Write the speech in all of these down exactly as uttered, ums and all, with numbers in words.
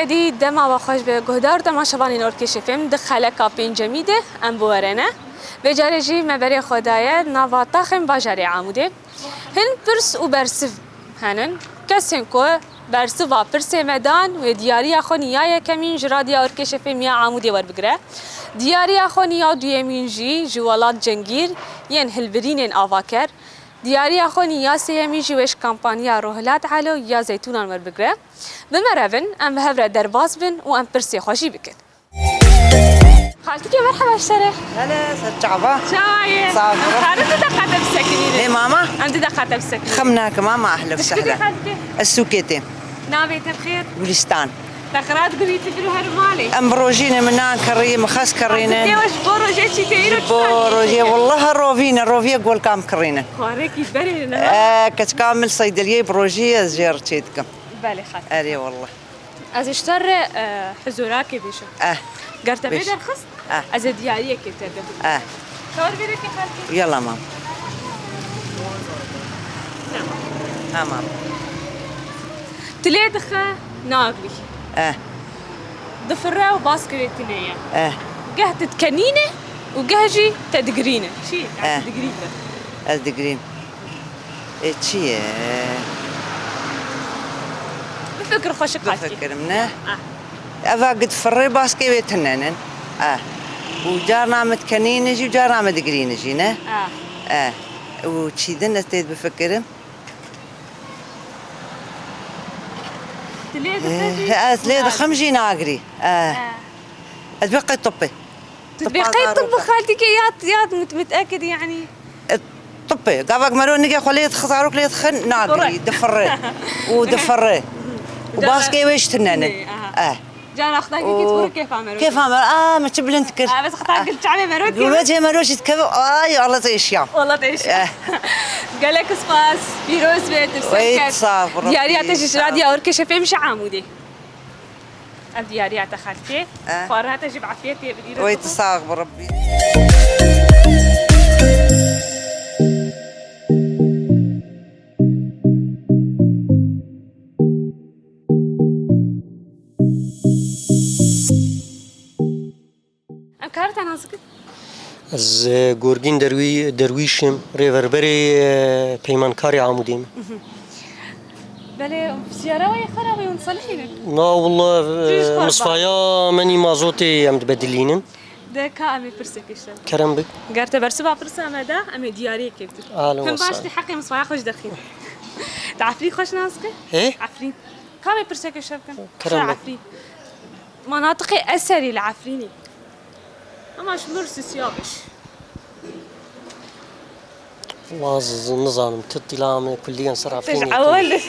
Dî dema we xweş be guhdar û temaşevanên Orkê Şefêm, di xeleka pêncemî de em bi we re ne. Vê carê jî me berê xwe daye nava taxên bajarê Amûdê. Hin pirs û bersiv henin. Kesên ku bersiva pirsê me dan wê diyariya xwe niya yekemîn ji Radya Orkê Şefêm ya Amûdê werbigire. Diyariya xwe niya duyemîn jî ji welat cengîr yên hilbirînên avaker. Diyariya xwe niya sêyemîn jî wê ji kampanya Rohilat Elo ya Zeytûnan werbigire. Bi me re bin, em bi hev re derbas bin û em pirsê xwe jî bikin. Xaltikê merheba ji te re. Hele, ser çava. Çawa ye? Sağ ol. Em karin du deqa te bisekinînin. Ê mama? Em du deqa te bisekinînin. Xem nake mama, ehlen ve sehlen. Xaltikê. Ez sûkê têm. Navê te bi xêr? Gülistan. Te xira digurî tu vir û her malê. Em bi rojî ne, min nan kirî, min xes kirî ne. Xaltikê we ji bo rojê çî tê îro çi bo rojê, wellah rovî ne, roviyê golkam kirî ne. Xwarekî berê ne. Ee, keçika min seydeliyê bi rojî ez jê re çê dikim. Belê xaltikê. Erê wellah. Ez ê ji te re, e, hizûrakê bêjim. Eh. Ger te bê derxist, eh, ez ê diyariyekê te bim. Eh. Te wer vêrekê xelkê. Yala mam. Tamam. Tamam. Tu lê dixe nagirî. Eh. Difire û baskê wê tune ye. Eh. Geh tu dikenîne û geh jî te digirîne. Çi? Eh. Digirî te. Ez digirîm. Ê, çi ye? Bifikir xweşik qal kî. Bifikirim, ne? Ah. Eva gid firê baskê wê tune nin. Ah. Û carna min dikenîne jî û carna min digirîne jî, ne? Ah. Eh. Û çî din ez tê bifikirim. Tu lê dixî jî nagirî. Eh, ez lê dixim jî nagirî. Eh. Eh. Ez bê qey topê. Tu dibê qey tu bi xaltikê ya, ya mit-, mitekid, yanî? E, tupê. Gavak mero nigê xwe lê dixi, zarok lê dixin, nagirî, difirê. Û difirê. Û baskê wê ji tune ne. Aha. Eh. Cara xwe kî tu kêfa mero. Kêfa mero. Ah, me çi bilind kir. Ah, bes xeta gil çavê mero kir. Gulbecê mero jî dikeve. Ay, Allah te eşya. Allah te eşya. Eh. Gelek spas. Pîroz be, tu ser ket. Diyariya te jî ji Radya Orkê Şefêm ji Amûdê. Ev diyariya te xelkê. Eh. Xwarina te jî bi afiyetê bidîre. Wey tu sax bi Rebbî. Em karin te nas bikin? Ez, e, Gorgîn Derwî-, Derwîş im, rêverberê, e, peymankarê Amûdê me. Mhm. Belê, siyara we yê xwe re hûn salihî ne? Na, willa, e, misvaya me nî mazotê em dibedilînin. De ka em ê pirsekê ji te bikin. Kerem bik. Ger te bersiva pirsa me da, em ê diyariyekê bikin. Ahlen we sehlen. Him baş tê heqê misvaya xwe ji derxîn. Te Efrîn xweş nas ke? Hê? Efrîn. Ka em ê pirsekê ji te bikin? Kerem bik. Efrîn. Manatiqê Eserî li Efrînê. Ama ji mir sisiya biş. Waz nizanim, tu tîla me kulliyen ser Efrînê. Te ji ewel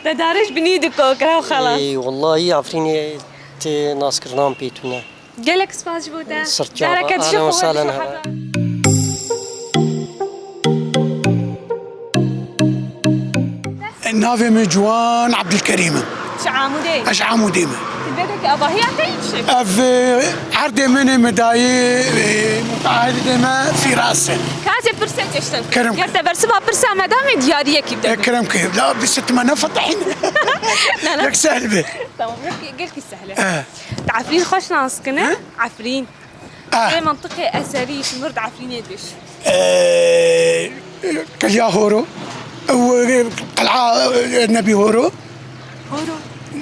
de darê ji binî diko, kira û xelas. Ey, wallahî Efrînê tê naskirinan pê tune. Gelek spas ji bo te. Sirtya. Careke dişi ahlen we sehlen. Navê min Ciwan Ebdulkerîm e. Ji Amûdê? Ez ji Amûdê me. Ti bedekî avahiya te yî çi? Ev, e, erdê min e, min dayê, e, mutahidê me Fîras e. Ka ez ê pirsê te ji te bikim. Kerem. Ger te bersiva pirsa me da, em ê diyariyekî bi te bikin. E, kerem ke. La, bi sitme ne fetihîne. Na, na. Yek sehl be. Tamam, gelkî, gelkî sehl e. E. Te Efrîn xweş nas kine? He? Efrîn. Ah. Vê mintiqê Eserî ji mir di Efrînê diş. Ee, Qilya Horo. Ew, e, qel'a, e, Nebî Horo. Horo.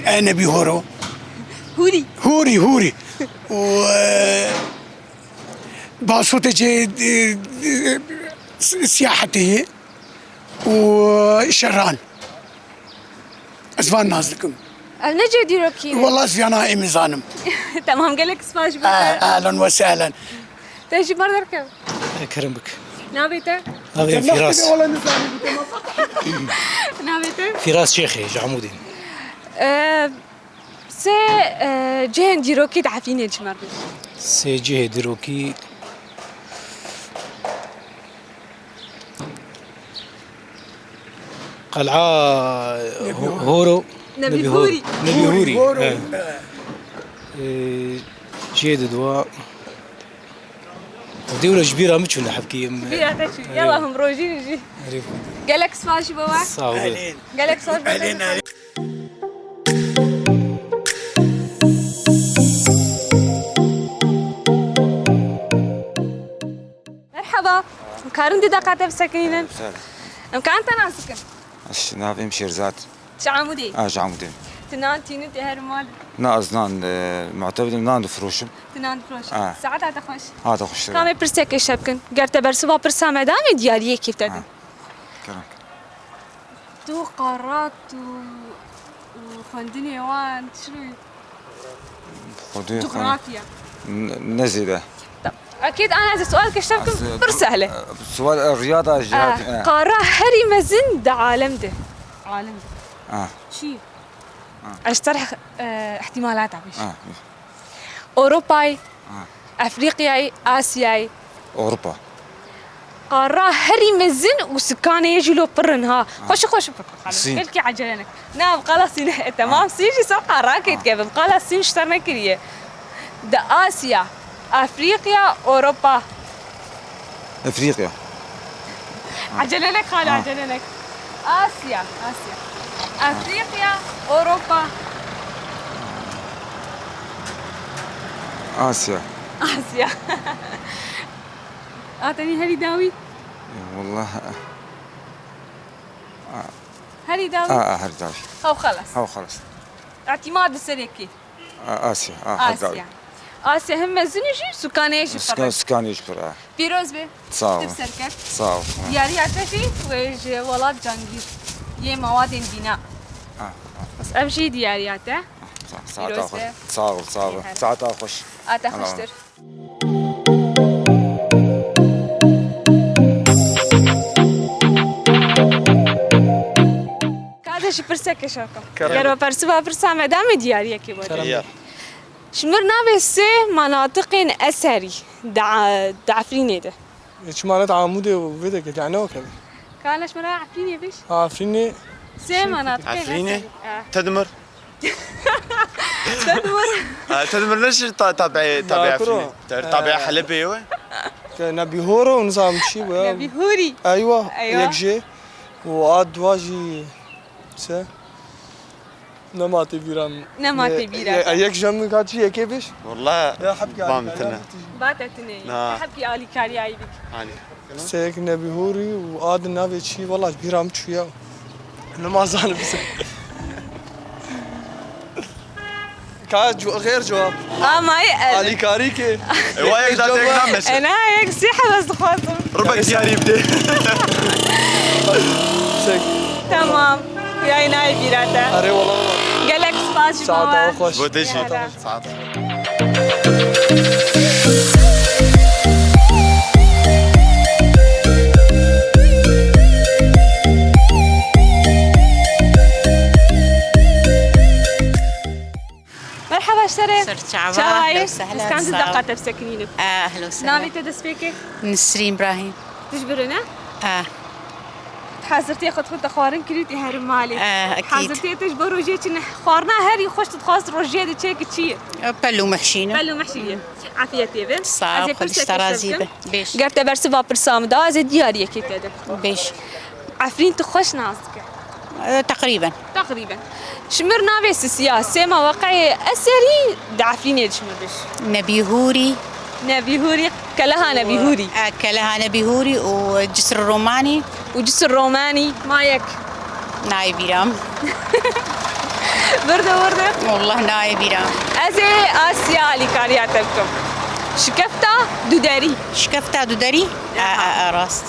E, Nebî Horo. Hûrî. Hûrî, Hûrî. Û, e, Basotê cê, e, e, si-, siyahetê ye. Û şeran. Ez van nas dikim. Ev ne cê dîrokî ne? Wela ez viyana ê min zanim. Temam, gelek spas ji bo te. Ah, ahlen we sehlen. Te jî bar derkev. E, kerem bik. Navê te? Navê Fîras. Navê te? Fîras Şêxê, ji Amûdê. E, sê, e, cihên dîrokî di Efrînê çi me re bêje? Sê cihê dîrokî. Qel'a Nebî Ho-, Horo. Nebî Nebî Hor-, Hûrî. Nebî Hûrî, Hûrî, Horo. He. Ee, cihê didwa. Dewre ji bîra min çûne hebkî em. Bîra te çû. Erê. Yala him rojî jî. Erê. Gelek spas ji bo we. Sağ ol. Gelek spas ji bo we. Elên, elên. Karin di deqa te bisekinînin. Ser. Em karin te nas dikin. Ez navê min Şêrzad. Ji Amûdê. A, ji Amûdê. Tu nan tînin tê her mal. Na, ez nan, e, mutebidim, nan difroşim. Tu nan difroşim. A. Saeta te xweş. Ha, te xweştir. Kamê pirseke şe bikin. Ger te bersiva pirsa me da, em ê diyariyekê te Ha. din. Kerem. Tu qarat û, û xwendinê wan çi Xwedê xwe Cografya. N-, ne zêde. Tamam. Ekîd ana ez sual kişte bikim, Ez, e, pir bu-, sehle. e, sual, e, riyada jî Ah, hat, e. Qara herî mezin di alem de. Alem de. Ah. Çi? Ah. Ez terh, e, ihtimalata bêj. Ah. Ewropayê, Ah. Efrîqyayê, Asyayê. Ewropa. Qara herî mezin û sikanê yê jî lo pir in ha. Ah. Xweş, xweş, xweş, xweş. Sîn. Belkî ecele nek. Na, bi qala Sîn, e, temam, Ah. Sîn jî ser qara Ah. kêt kevin. Qala Sîn ji ser nekiriye. Di Asya, Efrîqya, Ewropa. Efrîqya. Ecele nek xala, Ha. ecele nek. Asya, Asya. Efrîqya, Ewropa. Asya. Asya. A tenî herî dawî? Ya, wallah. Herî dawî? A, a, herî dawî. Haw xelas. Haw xelas. Îtîmad li ser yekê. A, Asya, a, Asya. Asya. Asya hem mezin jî, sukanê jî Suka-, pir. Sukanê jî pir, a. Pîroz be. Sağ ol. Tip serket. Sağ ol. Diyariya te jî wê ji welat cangîr yê mawadên bîna. Ha, ha. Bes ev jî diyariya te. Sa-, saeta Pîroz xweş. be. Sağ ol, sağ ol. Ê, her. Saeta xweş. A te Allah'a xweştir. Kade jî pirseke şakim. Kerem. Ger we persiva pirsa me da me diyariyekê were. Kerem. Ya. Ji mir navê sê manatiqên eserî di, di Efrînê de. Çima ne Amûdê û vê de ke, yani ne okey. Kale ji me re Efrînê bêj. Ha, Efrînê. Sê manatiqên Efrînê? eserî. Ha. Tedmir. Tedmir. Ha, Tedmir ne şi ta-, tabiê, tabiê Bakiro. Efrînê? Ta-, tabiê Ee, Helebê ye we? Ke Nebîhor û nizam çi bu ya? Nebîhorî. Eywa, Eywa. yek jê. Û ad dua jî se. Nema tê bîra min. Nema tê bîra Ye-, te. ye-, yek jê min ka çi yekê bêj? Wallah, Ya, hep geldi, bam geldi. tine. Ba te tine. Na. Hep ki alîkariya bik. Hani. Sek Nebîhorî û ad navê çi? Wala bîra min çûye. Nima zanim se. Ka cu-, xêr cewab. Ama e- Alîkarî ke. E, wa yek da tek nameşe. Ena yek sî hevez dixwazim. Ribek diyarî bide. Sek. Tamam. Yayına bîra te. Are wala. Gelek spas ji Saeta we. xweş. Bo te jî. Saeta. Merhaba ji te re. Ser çava, Çawa ye? Ehlen sehlen, Miskan di sağ ol. Deqa te bisekinînim. Ehlen sehlen. Navê te destpêkê? Nisrîn Îbrahîm. Tu ji biri ne? Eh. Hazirtiyê xwe dixwin te xwarin kirî tê herin malê. Eh, ekîd. Hazirtiyê te ji bo rojê çi ne? Xwarina herî xweş tu dixwast rojê de çêki çi ye? Pelû mehşî ne. Pelû mehşî ye. Afiyetê be. Sağ ol, Xwedê ji te razî be. Bêş. Ger te bersiva pirsa min da, ez ê diyariyekê te de. Bêş. Efrîn tu xweş nas dike? E, teqrîben. Teqrîben. Ji mir navê Sisiya, sê maweqeyê eserî di Efrînê de ji mir bêj. Nebîhûrî. Nebîhûrî, Keleha Nebîhûrî. E, Keleha Nebîhûrî û Cisr Romanî. Û Cisr Romanî, ma yek. Nayê bîra min. Birde, birde. Wallah nayê bîra min. Ez ê Asya alîkariya te bikim. Şikefta duderî. Şikefta duderî? E, Aha. e, e, rast.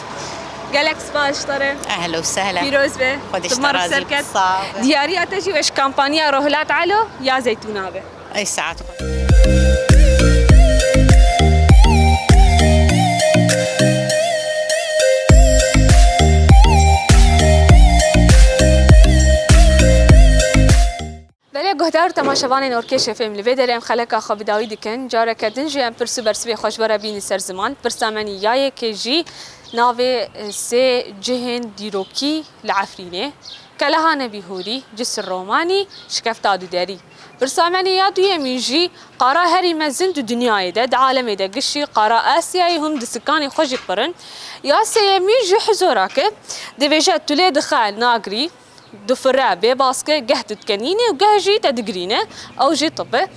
Gelek spas ji te re. Ehlen û sehlen. Pîroz be. Xwedê ji te razî be. Sağ ol. Diyariya te jî weş kampanya Rohilat Alo ya Zeytûna be. Ey saet xwe. Belê guhdar û temaşevanên Orkêş F M, li vê derê em xeleka xwe bi dawî dikin. Careke din jî em pirs û bersivê xwe ji we re bînin ser ziman. Pirsa me nî ya yekê jî navê, e, sê cihên dîrokî li Efrînê, Keleha Nebîhûrî, Cisir Romanî, Şikefta Duderî. Pirsa me nî ya duyemîn jî qara herî mezin di dinyayê de, di alemê de gişî qara Asyayê hûn di sikanê xwe jî pir in. Ya sêyemîn jî huzura ke divêje tu lê dixe nagirî. Difire bê baske, geh tu dikenîne û geh jî te digirîne, ew jî tib e.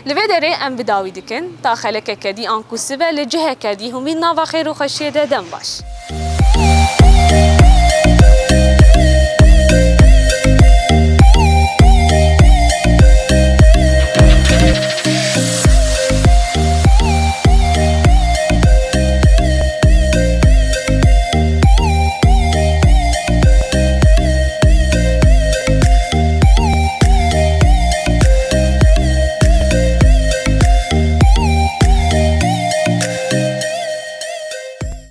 Li vê derê em bi dawî dikin, ta xelekeke dî anku sibe li ciheke dî hûmî nava xêr û xweşiyê de dem baş.